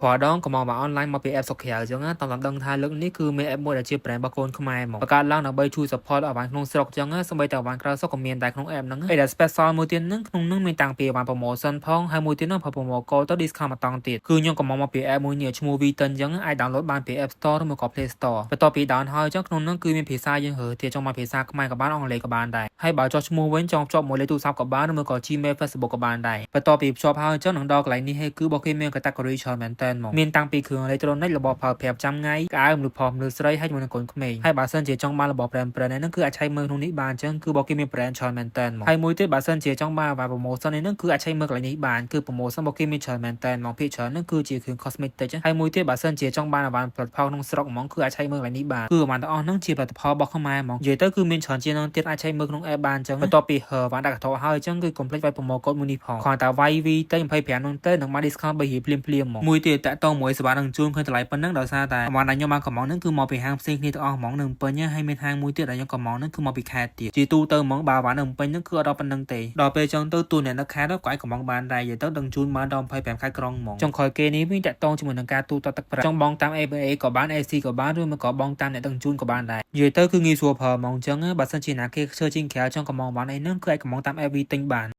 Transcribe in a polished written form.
រាល់ដងកម្ម៉ង់មកអនឡាញមកពី app ស្រុកក្រៅអញ្ចឹងណាតាមតែដឹងថាលើកនេះគឺមាន app មួយដែលជា brand របស់កូនខ្មែរមកបង្កើតឡើងដើម្បីជួយ support អីវ៉ាន់ក្នុងស្រុកអញ្ចឹងណាសូម្បីតែអីវ៉ាន់ក្រៅស្រុកក៏មានតែក្នុង app ហ្នឹងអីដែល special មួយទៀតហ្នឹងក្នុងហ្នឹងមានតាំងពីអីវ៉ាន់ promotion ផងហើយមួយទៀតហ្នឹងប្រើ promo code ទៅ discount មួយតង់ទៀតគឺខ្ញុំកម្ម៉ង់មកពី app មួយនេះឈ្មោះ Vten អញ្ចឹងអាច download បានពី App Store ឬមកក៏ Play Store បន្ទាប់ពី down ហើយអញ្ចឹងក្នុងហ្នឹងគឺមានភាសាយើងរើសទៀតចង់មកភាសាខ្មែរក៏បានអង់គ្លេសក៏បានដែរហើយបើចុះឈ្មោះវិញចង់ភ្ជាប់មួយលេខទូរស័ព្ទក៏បានឬមួយក៏ Gmail Facebook ក៏បានដែរបន្ទាប់ពីភ្ជាប់ហើយអញ្ចឹងនឹងដល់កន្លែងនេះហើយគឺរបស់គេមាន category ច្រើនមែនតើហ្មងមានតាំងពីគ្រឿងអេឡិចត្រូនិករបស់ប្រើប្រាស់ប្រចាំថ្ងៃខោអាវមនុស្សប្រុសមនុស្សស្រីហើយជាមួយនឹងកូនក្មេងហើយបើសិនជាចង់បានរបស់ brand brand ហ្នឹងគឺអាចឆែកមើលក្នុងនេះបានអញ្ចឹងគឺរបស់គេមាន brand ច្រើនមែនតើហ្មងហើយមួយទៀតបើសិនជាចង់បាន promotion នេះហ្នឹងគឺអាចឆែកមើលកន្លែងនេះបានគឺ promotion របស់គេមានច្រើនមែនតើហ្មងភាគច្រើនហ្នឹងគឺជាគ្រឿង cosmetic ហើយមួយទៀតបើសិនជាចង់បានអីវ៉ាន់ផលិតផលក្នុងស្រុកហ្មងគឺអាចឆែកមើលកន្លែងនេះបានគឺអីវ៉ាន់ទាំងអស់ហ្នឹងជាផលិតផលរបស់ខ្មែរហ្មងនិយាយទៅគឺមានច្រើនជាងហ្នឹងទៀតអាចឆែកមើលក្នុង app បានអញ្ចឹងបន្ទាប់ពីអីវ៉ាន់ដាក់កន្ត្រកហើយអញ្ចឹងគឺកុំភ្លេចវាយ promo code មួយនេះផងគ្រាន់តែវាយ V ទៅ25ហ្នឹងទៅនឹងបាន discount 3រៀលភ្លាមភ្លាមហ្មងមួយទៀតតាក់តងមួយសេវានឹងជូនឃើញតម្លៃប៉ុណ្ណឹងដោយសារតែអីវ៉ាន់ដែលខ្ញុំបានកម្ម៉ង់ហ្នឹងគឺមកពីហាងផ្សេងគ្នាទាំងអស់ហ្មងនៅពេញហើយមានហាងមួយទៀតដែលខ្ញុំកម្ម៉ង់ហ្នឹងគឺមកពីខេត្តទៀតជាទូទៅហ្មងបើអីវ៉ាន់នៅពេញហ្នឹងគឺអត់ដល់ប៉ុណ្ណឹងទេដល់ពេលចឹងទៅទូអ្នកនៅខេត្តក៏អាចកម្ម៉ង់បានដែរនិយាយទៅដឹងជូនបានដល់25ខេត្តក្រុងហ្មងចុងក្រោយគេនេះវិញតាក់តងជាមួយនឹងការទូទាត់ទឹកប្រាក់ចង់បង់តាម ABA ក៏បាន AC ក៏បានឬមកក៏បង់តាមអ្នកដឹកជូនក៏បានដែរនិយាយទៅគឺងាយស្រួលប្រើហ្មងចឹងបើសិនជាណាគេខ្ជិលជាងក្រៅចង់កម្ម៉ង់បានអីហ្នឹងគឺអាចកម្ម៉ង់តាម app ទិញបាន។